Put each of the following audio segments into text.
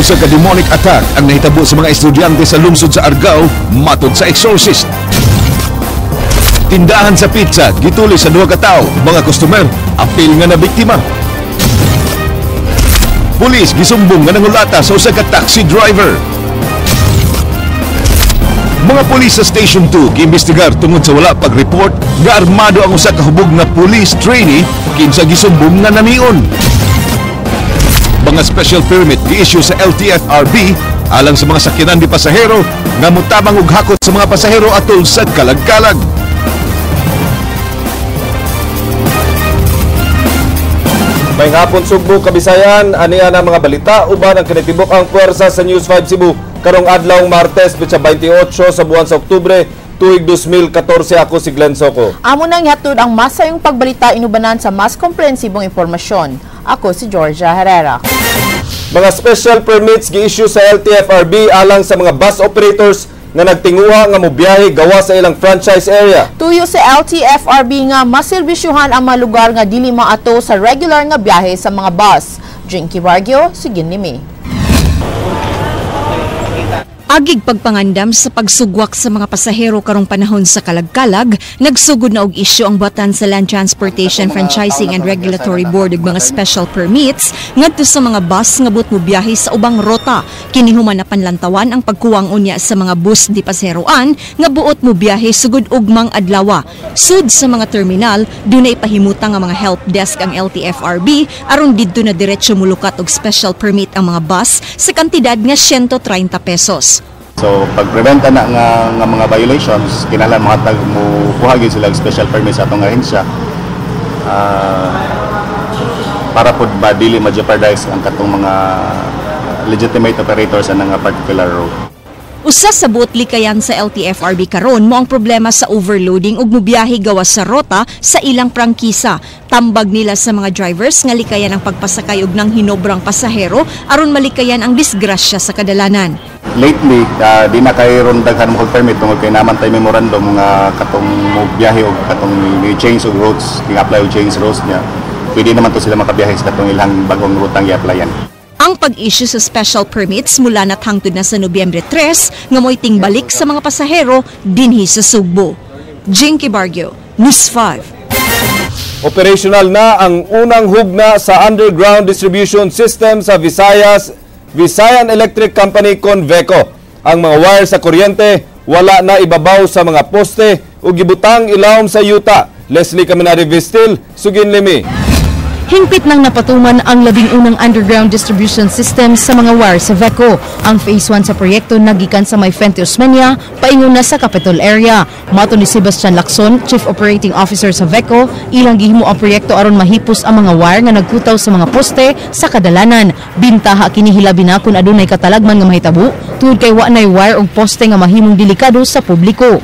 Usa ka demonic attack ang nahitabo sa mga estudyante sa lungsod sa Argao, matod sa exorcist. Tindahan sa pizza gituli sa duha ka tawo, mga customer apil nga na biktima. Pulis gisumbong nga nangulata sa usa ka taxi driver. Mga pulis sa Station 2 giimbestigar tungod sa wala pag-report nga armado ang usa ka hubog nga police trainee kinsa gisumbong nga namion. Mga special permit gi-issue sa LTFRB alang sa mga sakyanan di pasahero nga motabang og hakot sa mga pasahero atol sa kalag-kalag. May hapon Sugbo, Kabisayan, aniya na mga balita uban ang kinatibuk ang puwersa sa News 5 Cebu karong adlaw Martes, petsa 28 sa buwan sa Oktubre, tuig 2014. Ako si Glenn Soco. Amo nang ihatod ang masayong pagbalita inubanan sa mas komprehensibong impormasyon. Ako si Georgia Herrera. Mga special permits gi-issue sa LTFRB alang sa mga bus operators nga nagtinguha nga mobiyahe gawa sa ilang franchise area. Tuyo sa LTFRB nga maserbisyuhan ang mga lugar nga dili maato sa regular nga biyahe sa mga bus. Jinky Bargio, sugin nimi. Agig pagpangandam sa pagsugwak sa mga pasahero karong panahon sa kalagkalag, nagsugod na og isyu ang batan sa Land Transportation Franchising and Regulatory Board og mga special permits ngadto sa mga bus nga buot mobiyahe sa ubang rota. Kini human na panlantawan ang pagkuwang unya sa mga bus di pasaheroan nga buot mobiyahe sugod ugmang adlaw. Sud sa mga terminal, dunay pahimutang nga mga help desk ang LTFRB aron didto na diretso mulukat og special permit ang mga bus sa kantidad nga 130 pesos. So pag-prevent na nga mga violations, kinahanglan mohatag mo kuha gyud sila og special permit sa atong ahensya para pud ba dili ma-jeopardize ang katong mga legitimate operators sa nga particular route. Usa sa buot likayan sa LTFRB karon mo ang problema sa overloading ug mobiyahe gawas sa rota sa ilang prangkisa. Tambag nila sa mga drivers nga likayan ang pagpasakay og nang hinobrang pasahero aron malikayan ang disgrasya sa kadalanan. Lately, di na kay ron daghan mo permit tungod kay naman tay memorandum nga katong mobiyahe og katong ni change og routes, gi-apply og change routes niya. Pwede naman to sila makabiyahe sa katong ilang bagong rutang gi-applyan. Ang pag-issue sa special permits mula na hangtod na sa Nobyembre 3 nga mo'y tingbalik sa mga pasahero dinhi sa Sugbo. Jinky Bargio, News 5. Operational na ang unang hugna sa underground distribution system sa Visayan Electric Company Conveco. Ang mga wire sa kuryente wala na ibabaw sa mga poste o gibutang ilawom sa yuta. Leslie Caminari Vistil, sugin limi. Hingpit nang napatuman ang 11 underground distribution system sa mga wire sa VECO. Ang phase 1 sa proyekto nagikan sa may Fuente Osmeña, paingon na sa Capitol area. Mato ni Sebastian Lacson, Chief Operating Officer sa VECO, ilang gihimo ang proyekto aron mahipos ang mga wire nga nagkutaw sa mga poste sa kadalanan. Bintaha kini hilabi na kung adunay katalagman nga mahitabo, tungod kay wa nay wire og poste nga mahimong delikado sa publiko.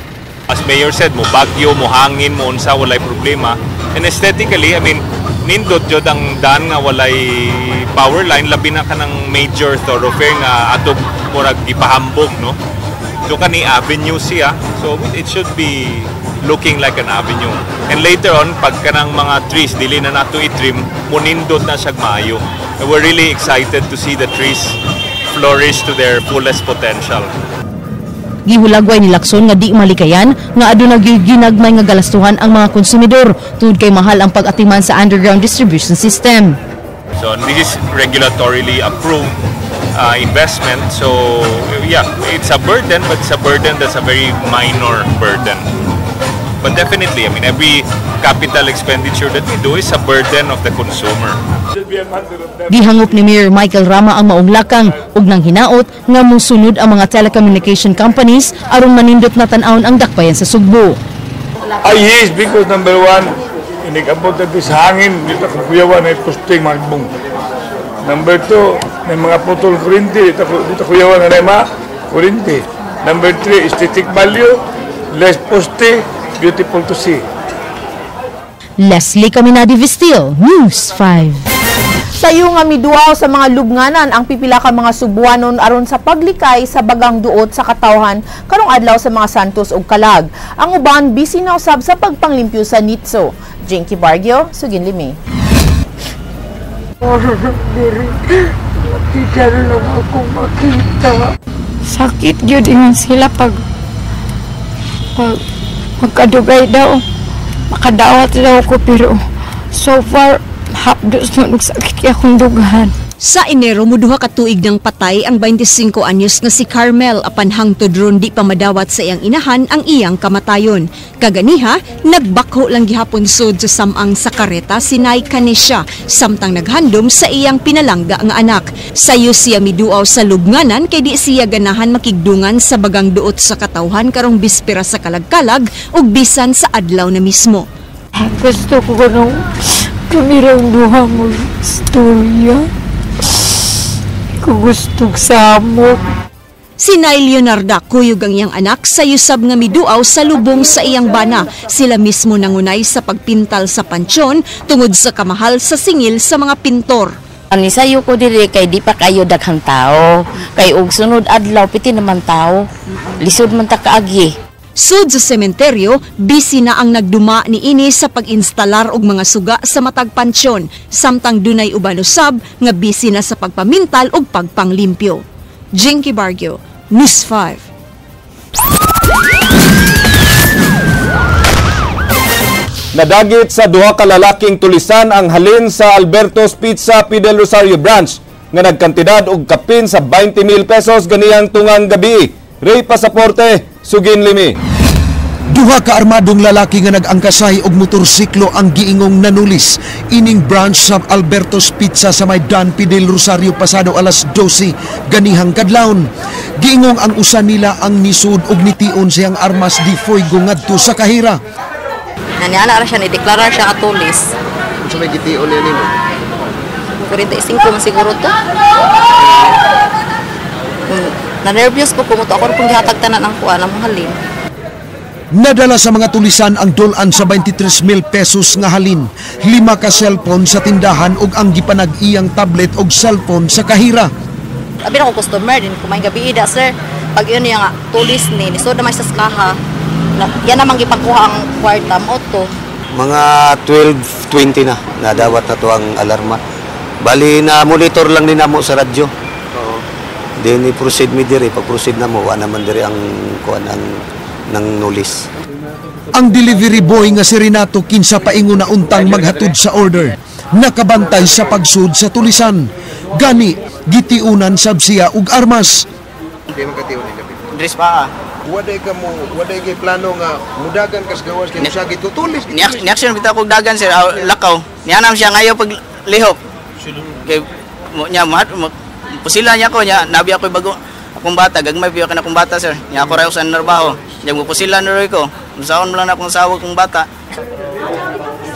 As Mayor said, mo bagyo, mo hangin, mo unsa, walay problema. And aesthetically, I mean, nindot jud ang daan nga walay power line, labi na kanang major thoroughfare nga atog murag gipahambog, no? So kani avenue siya, so it should be looking like an avenue. And later on, pag kanang mga trees dili na nato i-trim, munindot na siya maayo. And we're really excited to see the trees flourish to their fullest potential. Gihulagway ni Lacson nga di malikayan nga aduna gyud ginagmay nga galastuhan ang mga konsumidor tungod kay mahal ang pag-atiman sa underground distribution system. So this is regulatorily approved investment. So yeah, it's a burden, but it's a burden that's a very minor burden. But definitely, I mean, every capital expenditure that we do is a burden of the consumer. Gihangop ni Mayor Michael Rama ang maong lakang ug nang hinaot nga mosunod ang mga telecommunication companies aron manindot na tan-awon ang dakbayan sa Sugbo. Ay, yes, because number one, inikabot natin sa hangin, dito kuyawan ay posting magbong. Number two, may mga putol kurinti, dito kuyawan na mga kurinti. Number three, aesthetic value, less poste, beautiful to see. Leslie Caminadi Vistil, News 5. Sayo nga miduaw sa mga lubnganan ang pipila ka mga Subuanon aron sa paglikay sa bagang duot sa katawhan karong adlaw sa mga Santos ug Kalag. Ang uban busy na usab sa pagpanglimpyo sa Nitso. Jinky Bargio, sugin limi. Makita na lang akong makita. Sakit gyud ingon sila pag magkadugay daw. Makadawat daw ko pero so far hapdos na nagsakit kay akong dughan. Sa Enero, muduha ka tuig ng patay ang 25 anyos nga si Carmel apan hangtod ron di pa madawat sa iyang inahan ang iyang kamatayon. Kaganiha, nagbakho lang gihapon sud sa samang sa kareta si Nay Kanesha samtang naghandom sa iyang pinalangga nga anak. Sayo siya miduaw sa lubnganan kay di siya ganahan makigdungan sa bagang duot sa katawhan karong bispera sa kalagkalag ug bisan sa adlaw na mismo. Gusto ko ganong kamirang duha mo istorya. Ko gustong samok. Si Nay Leonarda, kuyog ang iyang anak, sa yusab nga miduaw sa lubong sa iyang bana. Sila mismo nangunay sa pagpintal sa pansyon tungod sa kamahal sa singil sa mga pintor. Ani sayo ko diri kay di pa kayo daghang tao. Kay og sunod adlaw piti naman tao. Lisod man ta kaagi. Sud sa sementeryo, busy na ang nagduma ni ini sa pag-instalar og mga suga sa matag pansyon, samtang dunay uban usab nga busy na sa pagpamintal og pagpanglimpyo. Jinky Bargio, News 5. Nadagit sa duha ka lalaking tulisan ang halin sa Alberto's Pizza Fidel Rosario Branch nga nagkantidad og kapin sa 20,000 pesos ganiyang tungang gabi. Ray Pasaporte, Sugin Limi. Duha ka armadong lalaki nga nag-angkasay og motorsiklo ang giingong nanulis ining branch sa Alberto's Pizza sa may Dan Fidel Rosario pasado alas 12 ganihang kadlawon. Giingong ang usa nila ang nisud og nitiun siyang armas di fuego ngadto sa kahira. Naniana ra siya, ni-deklarar siya katulis. Unsa may gitiun niya nimo? 45 man siguro to. Na-nervous ko kumuto ako kung gihatag tanan ang kuan ang halin. Nadala sa mga tulisan ang dulan sa 23,000 pesos nga halin, 5 ka cellphone sa tindahan ug ang gipanag-iyang tablet og cellphone sa kahira. Abi na ko customer din kumain gabi ida sir. Pag yun niya nga tulis ni so naman sa kaha. Na, yan namang gipagkuha ang kwarta mo to. Mga 12:20 na nadawat na to ang alarma. Bali na monitor lang ni namo sa radyo. Oo. Then i-proceed mi diri, pag-proceed na mo wa naman diri ang kuan ang nang nulis. Ang delivery boy nga si Renato kinsa paingon na untang maghatod sa order, nakabantay sa pagsud sa tulisan. Gani gitiunan sab siya og armas. Di man katiun ni gabi. Dres pa. Waday ka mo, waday kay plano nga mudagan kas gawas kay usa gitutulis. Ni-action bitaw kog dagan sir, lakaw. Nianam siya ngayo pag lihok. Kay mo nya mat pusila niya ko nya nabi ako bago akong bata, gagmay biyo ka na akong bata sir. Nya ako raw sa narbaho. Nya mo pusila na ko. Usaon mo lang na akong asawa kong bata.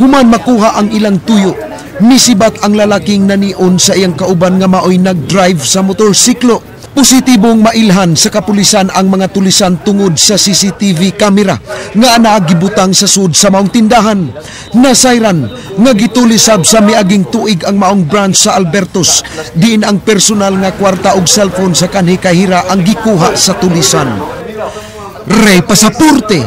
Human makuha ang ilang tuyo, nisibat ang lalaking nanion sa iyang kauban nga maoy nag-drive sa motorsiklo. Positibong mailhan sa kapulisan ang mga tulisan tungod sa CCTV camera nga naagibutang sa sud sa maong tindahan. Nasayran nga gitulisab sa miaging tuig ang maong branch sa Albertos, diin ang personal nga kwarta og cellphone sa kanhi kahira ang gikuha sa tulisan. Ray Pasaporte,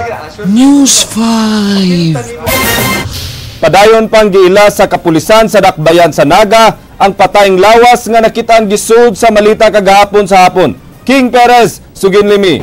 News 5. Padayon pang giila sa kapulisan sa Dakbayan sa Naga ang patayng lawas nga nakitaan gisud sa malita kagahapon sa hapon. King Perez, Sugin Limi.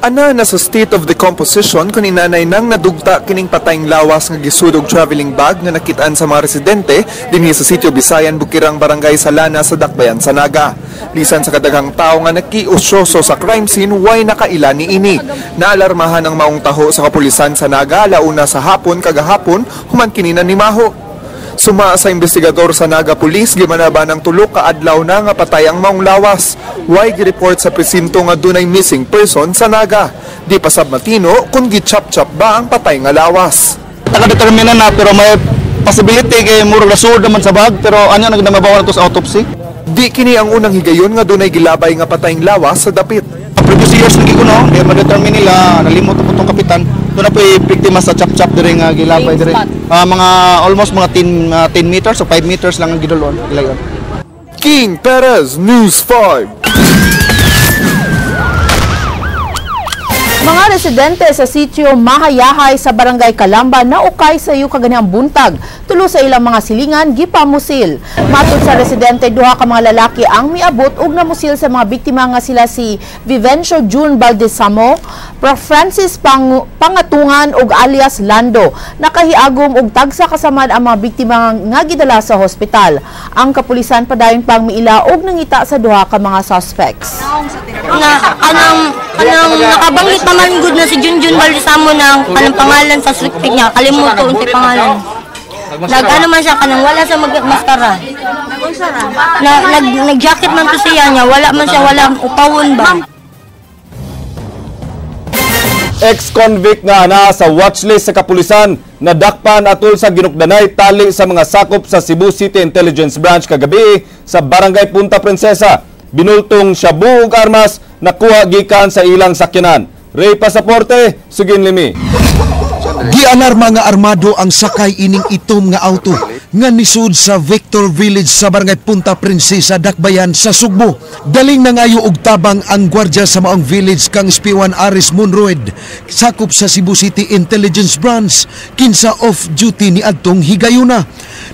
Ana na sa state of decomposition kun inanay nang nadugta kining patayng lawas nga gisud og traveling bag nga nakitaan sa mga residente dinhi sa sitio Bisayan, Bukirang, Barangay Salana sa Dakbayan sa Naga. Lisan sa kadaghang tao nga nakiusyoso sa crime scene, way nakaila niini. Naalarmahan ang maong taho sa kapulisan sa Naga launa sa hapon kagahapon human kini ni Maho. Suma sa investigador sa Naga Police, gimanaba ng tulo ka adlaw na nga patay ang maong lawas. Way gireport sa presinto nga dunay missing person sa Naga. Di pa sab matino kung gichap-chap ba ang patay nga lawas. Nakadetermina na pero may possibility kay murag lasud naman sa bag pero ano nagdamabaw na to sa autopsy. Di kini ang unang higayon nga dunay gilabay nga patayng lawas sa dapit. Previous years lagi ko no, kaya ma-determine nila nalimot po tong kapitan. Doon na po biktima sa chap-chap dire nga gilabay dire. Mga almost mga 10 meters o 5 meters lang ang gidulon gilayon. King Perez, News 5. Mga residente sa sitio Mahayahay sa Barangay Kalamba naukay sa iyo kaganihang buntag. Tulo sa ilang mga silingan gipamusil. Matod sa residente, duha ka mga lalaki ang miabot ug namusil sa mga biktima nga sila si Vivencio June Valdesamo, Prof. Francis Pangatungan ug alias Lando. Nakahiagom og tagsa kasamad ang mga biktima nga gidala sa hospital. Ang kapulisan padayon pang miila og nangita sa duha ka mga suspects. Nga kanang kanang nakabanggit pa man gud na si Junjun Valdesamo ng kanang pangalan sa suspect niya, kalimot ko unsay pangalan. Nag-ano man siya, kanang wala sa magmaskara. Na nag nag-jacket man to siya niya, wala man siya, wala upawon ba. Ex-convict nga naa sa watchlist sa kapulisan nadakpan atol sa ginukdanay tali sa mga sakop sa Cebu City Intelligence Branch kagabi sa Barangay Punta Princesa. Binultong shabu ug armas nakuha gikan sa ilang sakyanan. Ray Pasaporte, sugin limi. Gialarma nga armado ang sakay ining itom nga auto nga nisud sa Victor Village sa Barangay Punta Princesa, Dakbayan sa Sugbo. Daling nangayo og tabang ang gwardya sa maong village kang SP1 Aris Monroed, sakop sa Cebu City Intelligence Branch, kinsa off duty ni adtong higayuna.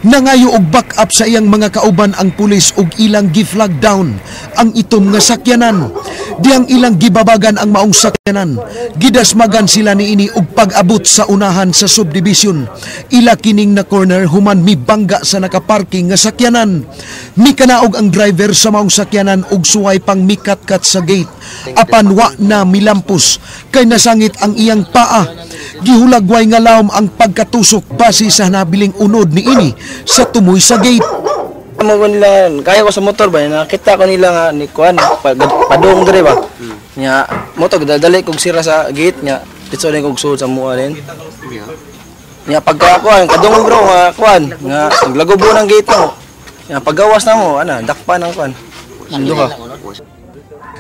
Nangayo og backup sa iyang mga kauban ang pulis og ilang gi-flag down ang itom nga sakyanan. Dihang ilang gibabagan ang maong sakyanan, gidasmagan sila niini og pag-abot sa unahan sa subdivision. Ila kining na corner human mibangga sa nakaparking nga sakyanan. Mikanaog ang driver sa maong sakyanan og suway pang mikatkat sa gate. Apan wa na milampos kay nasangit ang iyang paa. Gihulagway nga lawom ang pagkatusok base sa nabiling unod niini sa tumoy sa gate. Mo ko nila, kaya ko sa motor ba, nakita ko nila nga ni kuan padung dire ba. Nya motor dali kog sira sa gate nya, ditso din kog sud sa mua din. Nya pagka kuan kadungog bro nga kuan nga naglagubo ng gate mo. Nya paggawas na mo ana dakpan ang kuan. Duha.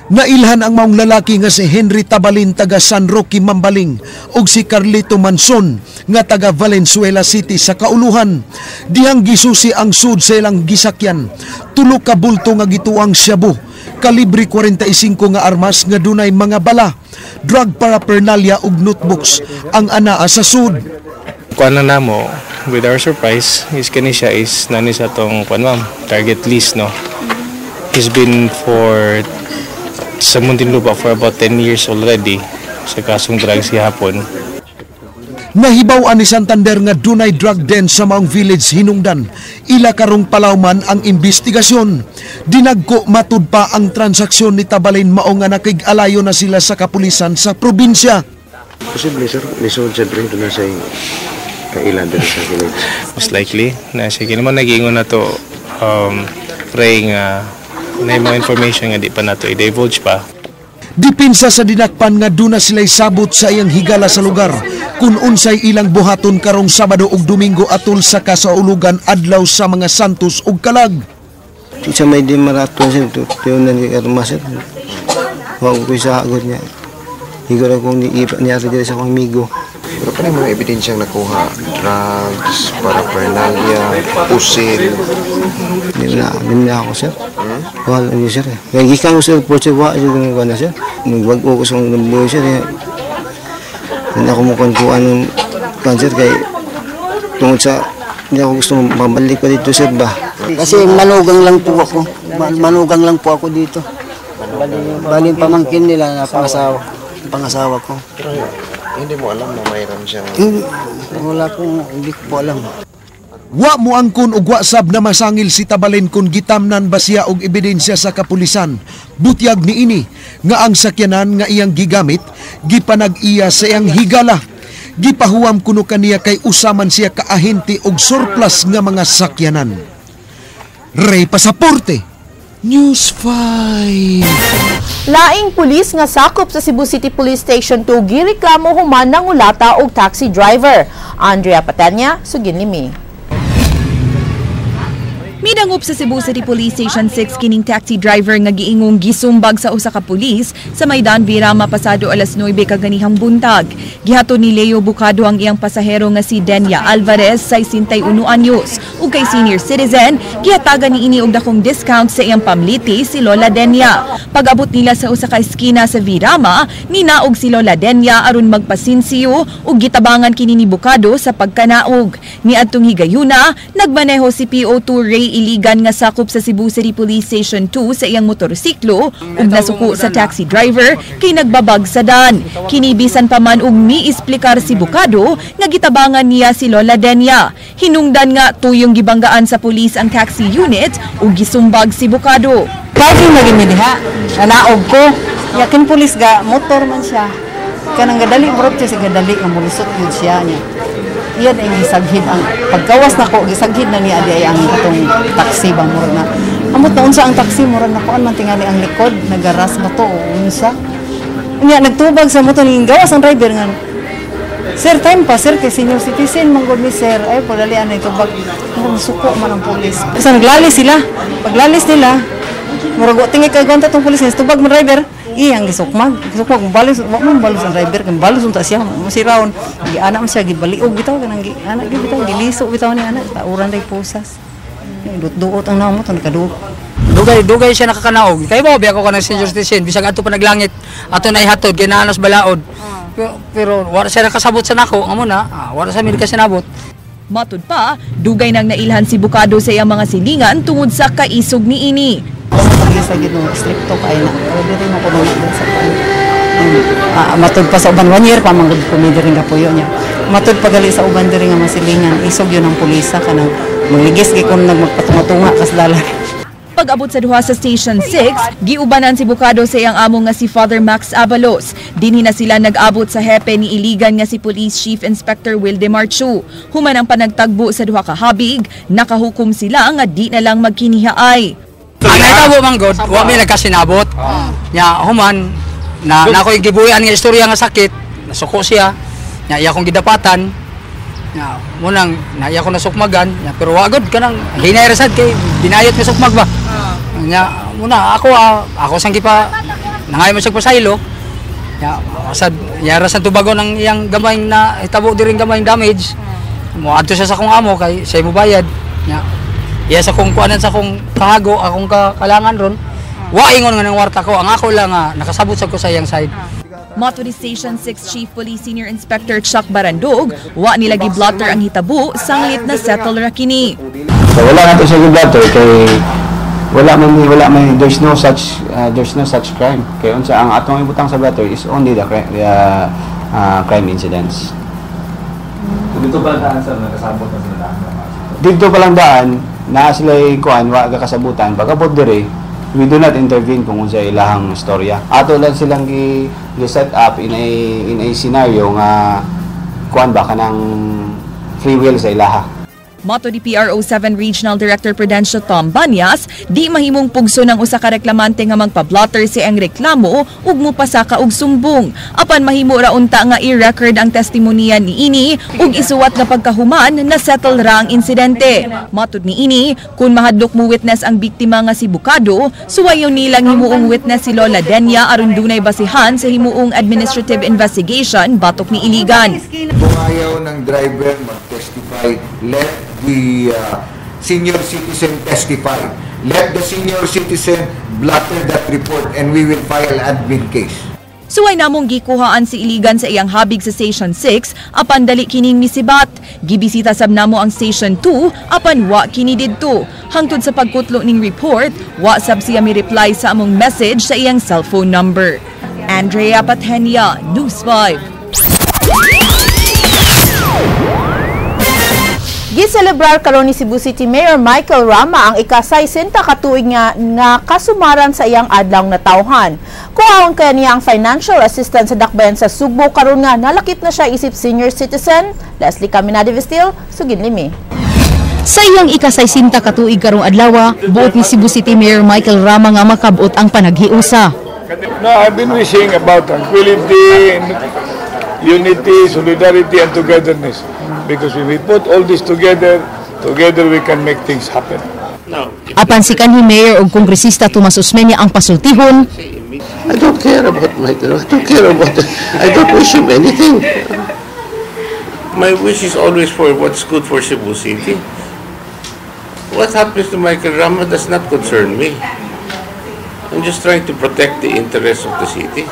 Nailhan ang maong lalaki nga si Henry Tabalin taga San Roque, Mambaling ug si Carlito Manson nga taga Valenzuela City sa kauluhan. Dihang gisusi ang sud sa ilang gisakyan. Tulo ka bulto nga gituang shabu, kalibre 45 nga armas nga dunay mga bala, drug paraphernalia ug notebooks ang anaa sa sud. Kuan na namo with our surprise is kani siya is nani sa tong kuan, ma'am, target list, no. He's been for sa Muntinlupa for about 10 years already sa kasong drugs gihapon. Nahibaw-an ni Santander nga dunay drug den sa maong village hinungdan. Ila karong palawman ang investigasyon. Dinagko matud pa ang transaksyon ni Tabalin, mao nga nakig-alayo na sila sa kapulisan sa probinsya. Posible, sir, lisod sa drink na sa kailan dito sa village. Most likely na sige naman nagingon na to Ray nga na mga information nga di pa nato i-divulge pa. Dipinsa sa dinakpan nga duna sila'y sabot sa iyang higala sa lugar kung unsay ilang buhaton karong Sabado ug Domingo atol sa kasaulugan adlaw sa mga Santos ug Kalag. Sa may di maraton sir, tuyonan kay karma sir. Wa ko sa agod niya. Igor akong niya diri sa akong amigo. Pero kanang mga ebidensyang nakuha, drugs, paraphernalia, pusil? Di na ako, sir. Wala ni sir. Kaya gikan ko sir po sir, wa jud ko na sir. Nagwag ko sa buhay sir. Hindi ako mo kuan ng kuan sir kay tungod sa hindi ako gusto mabalik pa dito sir ba. Kasi manugang lang po ako. Manugang lang po ako dito. Bali pamangkin nila na pangasawa ko. Pero hindi mo alam na mayroon siyang? Hindi, wala pong, hindi ko po alam. Wa mo angkon og wa sab na masangil si Tabalin kung gitamnan ba siya og ebidensya sa kapulisan. Butyag niini nga ang sakyanan nga iyang gigamit gipanag-iya sa iyang higala. Gipahuwam kuno kaniya kay usaman siya kaahente og surplus nga mga sakyanan. Ray Pasaporte, News 5. Laing pulis nga sakop sa Cebu City Police Station 2 gireklamo human nangulata og taxi driver. Andrea Patanya, sugin limi. Midang Gidangop sa Cebu City Police Station 6 kining taxi driver nga giingong gisumbag sa usa ka pulis sa Maidan Virama pasado alas 9 kaganihang buntag. Gihatod ni Leo Bucado ang iyang pasahero nga si Denya Alvarez sa 61 anyos ug kay senior citizen gihatagan niini og dakong discount sa iyang pamliti si Lola Denya. Pag-abot nila sa usa ka eskina sa Virama, ninaog si Lola Denya aron magpasinsiyo ug gitabangan kini ni Bucado sa pagkanaog. Niadtong higayuna, nagmaneho si PO2 Ray Iligan nga sakop sa Cebu City Police Station 2 sa iyang motorsiklo ug nasuko sa taxi driver kay nagbabag sa dan. Kinibisan pa man og miisplikar si Bucado nga gitabangan niya si Lola Denya. Hinungdan nga tuyong gibanggaan sa pulis ang taxi unit ug gisumbag si Bucado. Parking lagi mi diha. Nanaog ko. Yakin pulis ga motor man siya. Kanang gadali murot siya sa gadali nga mulusot yun siya niya. Iyan ang gisaghid ang paggawas nako, gisaghid na niya di ay ang katong taxi ba murag na. Amot na unsa ang taxi, murag na kuan man tingali ang likod, nagaras ba to o unsa. Nya nagtubag sa motor ning gawas ang driver nga, "Sir, time pa sir kay senior citizen man gud ni sir." Ay padali anay tubag. Murag suko man ang pulis. Sa naglalis sila. Paglalis nila, murag wa tingay kay gwanta tong pulis nga tubag man driver. Iyang gisukmag, gisukmag balos, wa man balos ang driver, kay balos unta siya, masiraon. Giana man siya gibaliog bitaw kanang gi ana gyud bitaw giliso bitaw ni ana, tauran day pusas. Duot-duot ang namo to nakaduot. Dugay-dugay siya nakakanaog. Kay ba biya ko kanang senior citizen bisag ato pa naglangit, ato na ihatod kay naanos balaod. Pero wala siya nakasabot sa nako, amo na, wala sa mi kasinabot. Matud pa, dugay nang nailhan si Bucado sa iyang mga silingan tungod sa kaisog niini. Sa gino stricto kay na. Pero diri mo kuno na sa kuan. Matud pa sa uban 1 year pa man gud ko mi diri nga puyo niya. Matud pa gali sa uban diri nga masilingan, isog yun ang pulisa kanang magligis gi kun nagmagpatunga-tunga kasdalan. Pag-abot sa duha sa Station 6, giubanan si Bucado sa iyang amo nga si Father Max Abalos. Dinhi na sila nag-abot sa hepe ni Iligan nga si Police Chief Inspector Wilde Marchu. Human ang panagtagbo sa duha ka habig, nakahukom sila nga di na lang magkinihaay. Ang nahitabo man god, wa mi nagkasinabot. Nya human na ako'y gibuyan nga istorya nga sakit, nasuko siya. Nya iya akong gidapatan. Nya munang na iya ko nasukmagan, nya pero wa god kanang hinay ra sad kay binayot nga sukmag ba. Nya muna ako ako sang gipa nangayo man siya pasaylo. Nya sad nya ra sad tubagon ang iyang gamay na hitabo diri gamay damage. Moadto siya sa akong amo kay siya mobayad. Nya iya sa kong kuanan sa kong kahago, akong kalangan ron. Wa ingon nga nang warta ko, ang ako lang nakasabot sa ko sa iyang side. Motor Station 6 Chief Police Senior Inspector Chuck Barandog, wa nila giblotter ang hitabo sanglit na settle ra kini. So wala na to sa giblotter kay wala man there's no such crime. Kay unsa ang atong ibutang sa blotter is only the crime incidents. So dito pa daan sa nakasabot na sila daan. Dito pa lang daan na sila kuan wa kasabutan pag-abot diri, we do not intervene kung unsa ilahang istorya. Ato lang silang gi set up in a scenario nga kuan ba kanang free will sa ilaha. Moto ni PRO7 Regional Director Prudencio Tom Banyas, di mahimong pugso ng usa ka reklamante nga magpa-blotter si ang reklamo ug mupasaka og sumbong. Apan mahimo ra unta nga i-record ang testimonya niini ug isuwat nga pagkahuman na settle ra ang insidente. Matud niini, kun mahadlok mo witness ang biktima nga si Bucado, suwayon nilang himuong witness si Lola Denya aron dunay basihan sa himuong administrative investigation batok ni Iligan. Kung ayaw ng driver mag-testify, let the senior citizen testify. Let the senior citizen blotter that report and we will file admin case. Suway namong gikuhaan si Iligan sa iyang habig sa Station 6, apan dali kining misibat. Gibisita sab namo ang Station 2, apan wa kini didto. Hangtod sa pagkutlo ning report, wa sab siya mi-reply sa among message sa iyang cellphone number. Andrea Patenia, News 5. Giselebrar karon ni Cebu City Mayor Michael Rama ang ika-60 ka tuig nga nakasumaran sa iyang adlaw natawhan. Kuhaon kaya niya ang financial assistance sa dakbayan sa Sugbo karon nga nalakip na siya isip senior citizen. Leslie Caminade Vestil, sugid limi. Sa iyang ika-60 ka tuig karong adlaw, buot ni Cebu City Mayor Michael Rama nga makabot ang panaghiusa. No, I've been wishing about tranquility, unity, solidarity, and togetherness. Because if we put all this together, together we can make things happen. Now, Apan si kanhi Mayor ug Kongresista Tomas Osmeña ang pasultihon. I don't care about Michael. I don't care about it. I don't wish him anything. My wish is always for what's good for Cebu City. What happens to Michael Rama does not concern me. I'm just trying to protect the interests of the city.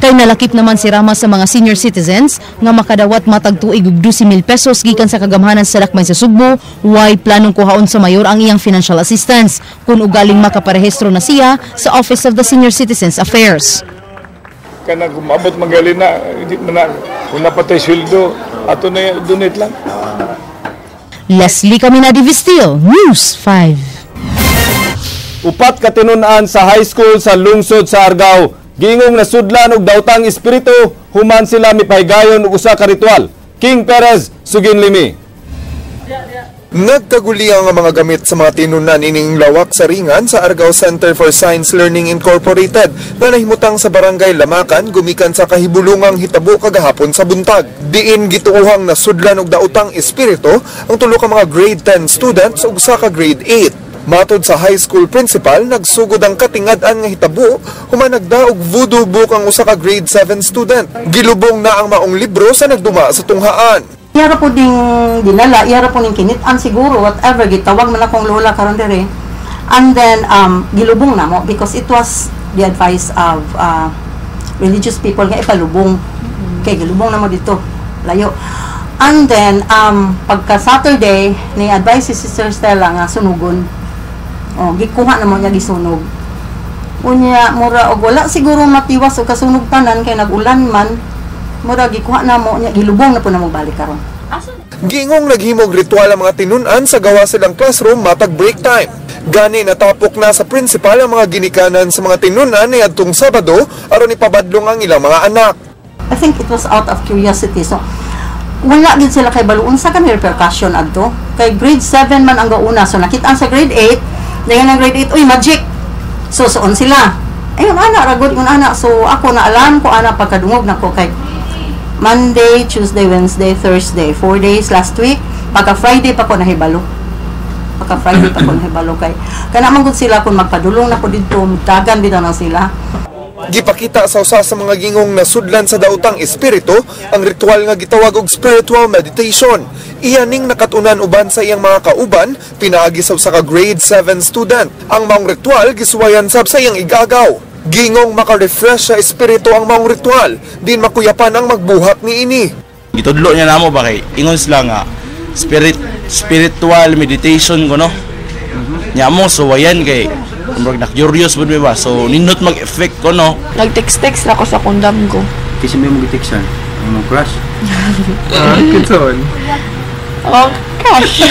Kay nalakip naman si Rama sa mga senior citizens nga makadawat matag tuig og 12,000 pesos gikan sa kagamhanan sa Dakbayan sa Sugbo, way planong kuhaon sa mayor ang iyang financial assistance kung ugaling makaparehistro na siya sa Office of the Senior Citizens Affairs. Kana kung maabot magali na, hindi man na, kung napatay sweldo, ato na donate lang. Leslie Caminadi Vistil, News 5. Upat ka tinun-an sa high school sa lungsod sa Argao giingong nasudlan og daotang espiritu human sila mipahigayon og usa ka ritual. King Perez, sugin limi. Nagkaguliang ang mga gamit sa mga tinunan ining lawak sa ringan sa Argao Center for Science Learning Incorporated na nahimutang sa Barangay Lamakan gumikan sa kahibulungang hitabo kagahapon sa buntag. Diin gituohang nasudlan og daotang espiritu ang tulo ka mga grade 10 students ug usa ka grade 8. Matod sa high school principal, nagsugod ang katingad-an nga hitabo human nagdaog voodoo book ang usa ka grade 7 student. Gilubong na ang maong libro sa nagduma sa tunghaan. Iyara po ding dinala, iyara po ning kinit-an siguro, whatever, gitawag man akong lola karon dire. And then, gilubong na mo because it was the advice of religious people nga ipalubong. Okay, gilubong na mo dito, layo. And then, pagka Saturday, ni advice si Sister Stella nga sunugon. Oh, gikuha na mo niya gisunog. Unya, mura og wala siguro matiwas og kasunog tanan kay nag-ulan man. Mura gikuha na mo niya gilubong na po na mo balik karon. Giingong naghimog ritual ang mga tinun-an sa gawa silang classroom matag break time. Gani natapok na sa principal ang mga ginikanan sa mga tinun-an niadtong Sabado aron ipabadlong ang ilang mga anak. I think it was out of curiosity. So wala gid sila kay baluon sa kani repercussion adto. Kay grade 7 man ang gauna. So nakita sa grade 8, dayon ang grade 8, uy magic. So suon sila. Ayun ana ragod yun ana. So ako na alam ko ana pagkadungog nako kay Monday, Tuesday, Wednesday, Thursday, 4 days last week. Pagka Friday pa ko nahibalo. Pagka Friday pa ko nahibalo kay kana man gud sila kung magpadulong na ko didto, dagan bitaw na sila. Gipakita sa usa sa mga gingong nasudlan sa daotang espiritu ang ritual nga gitawag og spiritual meditation. Iya ning nakatunan uban sa iyang mga kauban pinaagi sa usa ka grade 7 student. Ang maong ritual gisuwayan sab sa iyang igagaw. Gingong maka-refresh sa espiritu ang maong ritual, din makuyapan ang magbuhat niini. Gitudlo niya namo ba kay ingon sila nga spiritual meditation ko no. Nya mo suwayan kay murag na curious pud ba, so nindot mag-effect ko no. Nag-text-text na ako sa kundam ko. Kasi may mong giteksan, ang mong crush. Ah, kinson? Oh, crush.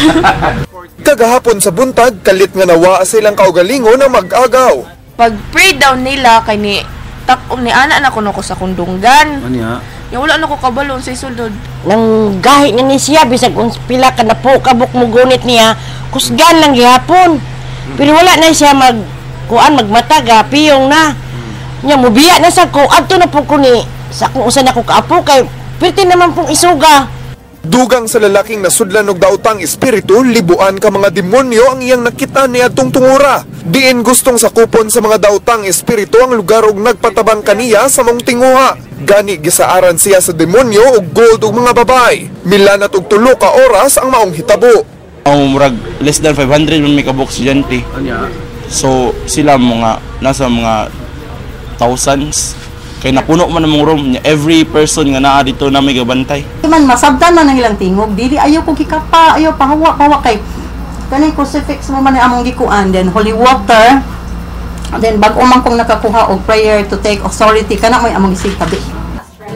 Kagahapon sa buntag, kalit nga nawa sa ilang kaugalingon ang mag-agaw. Pag-pray down nila kay ni tak ni ana na kuno ko sa kundunggan. Ano ya? Yung wala na ko kabalon sa sulod. Nang gahi na ni siya bisag kung pila ka na po kabuk mo gunit niya, kusgan lang gihapon. Pero wala na siya mag kuan magmataga piyong na. Nya mubiya na sa ko adto na po ko ni sa kung usa na ko kaapo kay pirti naman pong isuga. Dugang sa lalaking nasudlan og daotang espiritu, libuan ka mga demonyo ang iyang nakita niadtong tungura. Diin gustong sakupon sa mga daotang espiritu ang lugar og nagpatabang kaniya sa mong tinguha. Gani gisaaran siya sa demonyo og gold ug mga babay. Milanat og tulo ka oras ang maong hitabo. Ang murag less than 500 man may kabuk estudyante. So sila mga nasa mga thousands kay napuno man ang room niya. Every person nga naa dito na may gabantay. Man masabtan man ang ilang tingog, dili ayaw ko gikapa, ayaw pahawa pahawa kay kaning crucifix mo man ang among gikuan, then holy water, then bag-o man kong nakakuha og prayer to take authority kana may among gisigtabi.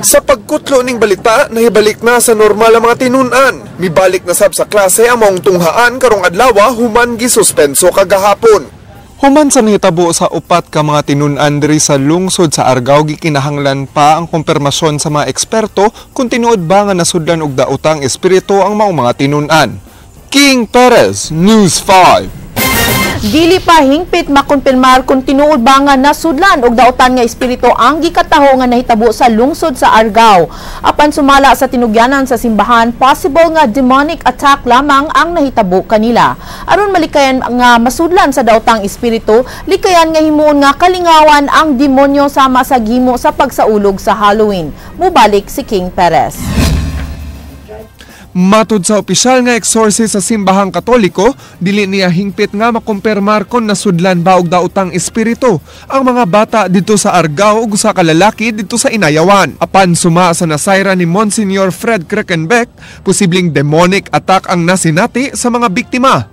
Sa pagkutlo ning balita, nahibalik na sa normal ang mga tinun-an. Mibalik na sab sa klase ang maong tunghaan karong adlaw human gisuspenso kagahapon. Human sa nahitabo sa upat ka mga tinun-an diri sa lungsod sa Argao, gikinahanglan pa ang kumpirmasyon sa mga eksperto kung tinuod ba nga nasudlan og daotang espiritu ang maong mga tinun-an. King Perez, News 5. Dili pa hingpit makumpirmar kung tinuod ba nga nasudlan og daotan nga espiritu ang gikataho nga nahitabo sa lungsod sa Argao. Apan sumala sa tinugyanan sa simbahan, possible nga demonic attack lamang ang nahitabo kanila. Aron malikayan nga masudlan sa daotang espiritu, likayan nga himuon nga kalingawan ang demonyo sama sa gimo sa pagsaulog sa Halloween. Mubalik si King Perez. Matud sa opisyal nga exorcist sa simbahang Katoliko, dili niya hingpit nga makumpirmar kon nasudlan ba og daotang espiritu ang mga bata dito sa Argao ug usa ka lalaki dito sa Inayawan. Apan suma sa nasayra ni Monsignor Fred Krickenbeck, posibleng demonic attack ang nasinati sa mga biktima.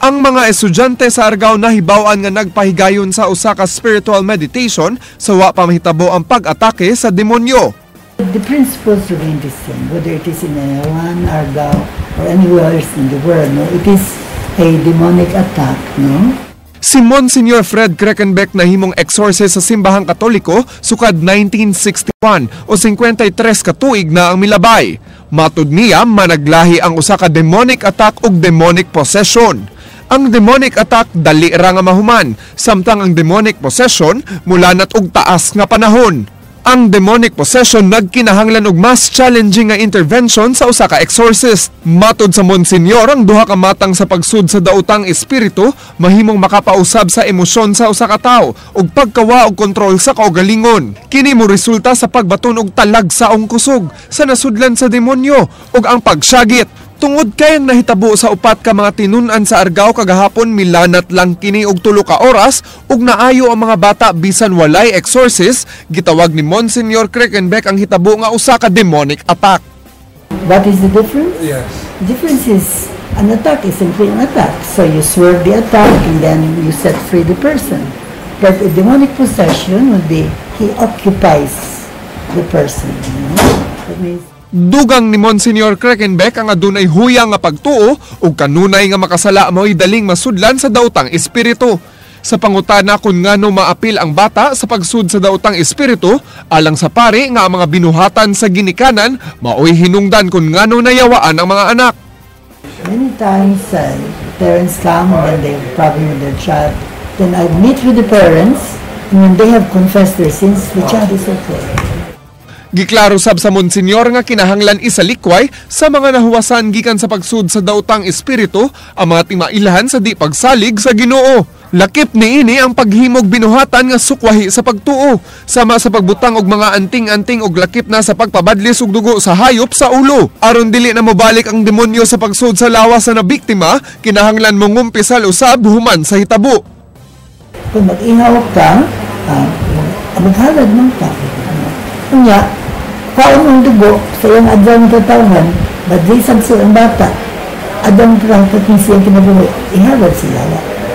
Ang mga estudyante sa Argao nahibaw-an nga nagpahigayon sa usa ka spiritual meditation sa wa pa mahitabo ang pag-atake sa demonyo. The principles remain the same, whether it is in Inayawan, Argao, or anywhere else in the world. No, it is a demonic attack. No. Si Monsignor Fred Krickenbeck, nahimong exorcist sa simbahang Katoliko sukad 1961 o 53 ka tuig na ang milabay. Matud niya, managlahi ang usa ka demonic attack ug demonic possession. Ang demonic attack dali ra nga mahuman, samtang ang demonic possession mulanat og taas nga panahon. Ang demonic possession nagkinahanglan og mas challenging nga intervention sa usa ka exorcist. Matod sa Monsignor, ang duha ka matang sa pagsud sa daotang espiritu mahimong makapausab sa emosyon sa usa ka tawo ug pagkawa og kontrol sa kaugalingon. Kini mo resulta sa pagbaton og talagsaong kusog sa nasudlan sa demonyo ug ang pagsyagit. Tungod kay ang nahitabo sa upat ka mga tinun-an sa Argao kagahapon milanat lang kini og 3 ka oras ug naayo ang mga bata bisan walay exorcist, gitawag ni Monsignor Krickenbeck ang hitabo nga usa ka demonic attack. What is the difference? Yes. The difference is an attack is simply an attack. So you swerve the attack and then you set free the person. But a demonic possession would be he occupies the person. You know? That means Dugang ni Monsignor Krickenbeck ang adunay huyang nga pagtuo ug kanunay nga makasala mao'y daling masudlan sa daotang espiritu. Sa pangutana kung ngano maapil ang bata sa pagsud sa daotang espiritu, alang sa pari nga ang mga binuhatan sa ginikanan mao'y hinungdan kung ngano nayawaan ang mga anak. Many times parents come and then they have a problem with their child. Then I meet with the parents, and when they have confessed their sins, the child is okay. Giklaro sab sa Monsignor nga kinahanglan isalikway sa mga nahuwasan gikan sa pagsud sa daotang espiritu ang mga timailhan sa di pagsalig sa Ginoo. Lakip niini ang paghimog binuhatan nga sukwahi sa pagtuo, sama sa pagbutang og mga anting-anting og lakip na sa pagpabadlis og dugo sa hayop sa ulo. Aron dili na mobalik ang demonyo sa pagsud sa lawas sa nabiktima, kinahanglan mongumpisal usab human sa hitabo. Kung mag-ihaw ka, maghalad man ka. Unya, kuhaon ang dugo sa iyang adlaw ng katawhan, badlisan sa ang bata, adlaw ng katawhan siyang kinabuhi, ihalad sila.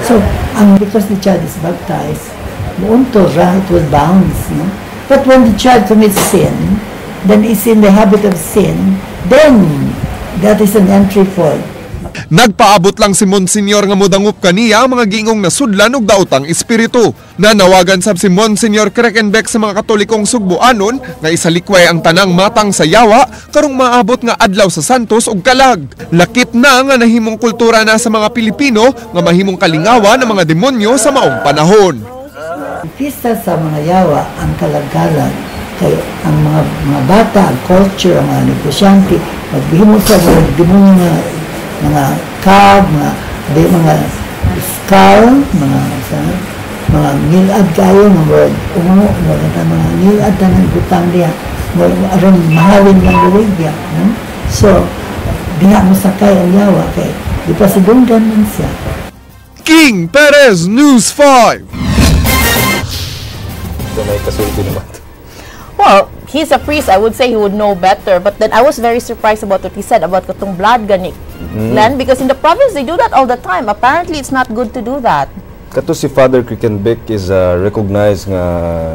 So, ang because the child is baptized, muunto ra, it will bounce. No? But when the child commits sin, then is in the habit of sin, then that is an entry point. Nagpaabot lang si Monsignor nga modangop kaniya ang mga giingong nasudlan og daotang espiritu. Nanawagan sab si Monsignor Krickenbeck sa mga Katolikong Sugboanon nga isalikway ang tanang matang sa yawa karong maabot nga adlaw sa Santos ug Kalag. Lakip na nga nahimong kultura na sa mga Pilipino nga mahimong kalingawan ng mga demonyo sa maong panahon. Pista sa mga yawa ang kalagkalag kay ang mga bata, ang culture, ang mga negosyante, maghimo sa mga demonyo nga mga cab, mga di, mga skull, mga sa, mga ngilad kayo nga murag ungo, mga mga ngilad tanan butang diha. Murag aron mahalin lang diha, no? So diha mo sakay ang yawa kay di pa sidunggan man siya. King Perez, News 5. So may kasulti naman. Well, he's a priest. I would say he would know better. But then I was very surprised about what he said about katong blood gani. Glenn, because in the province they do that all the time. Apparently, it's not good to do that. Kato si Father Krickenbeck is a recognized nga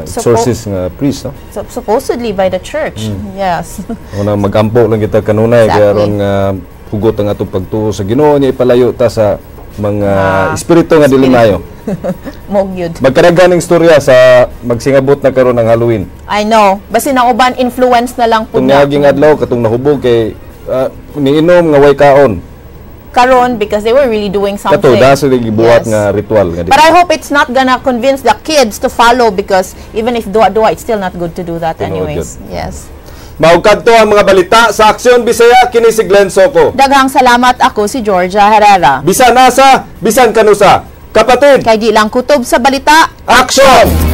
exorcist nga priest, no? So, supposedly by the church. Yes. Una magampo lang kita kanunay kay aron nga hugot ang atong pagtuo sa Ginoo niya, ipalayo ta sa mga espiritu nga dili maayo. Mao gyud. Magkaraghan ng istorya sa magsingabot na karon ng Halloween. I know. Basta ang uban influence na lang po Kung na. Niaging adlaw katong nahubog kay niinom nga way kaon. karon because they were really doing something. Kato, da sila gibuhat nga ritual nga di. But I hope it's not gonna convince the kids to follow because even if duwa-duwa, it's still not good to do that Tinuod. Anyways. Yes. Mao kadto ang mga balita sa Aksyon Bisaya, kini si Glenn Soco. Daghang salamat, ako si Georgia Herrera. Bisan asa, bisan kanusa. Kapatid. Kay di lang kutob sa balita. Action!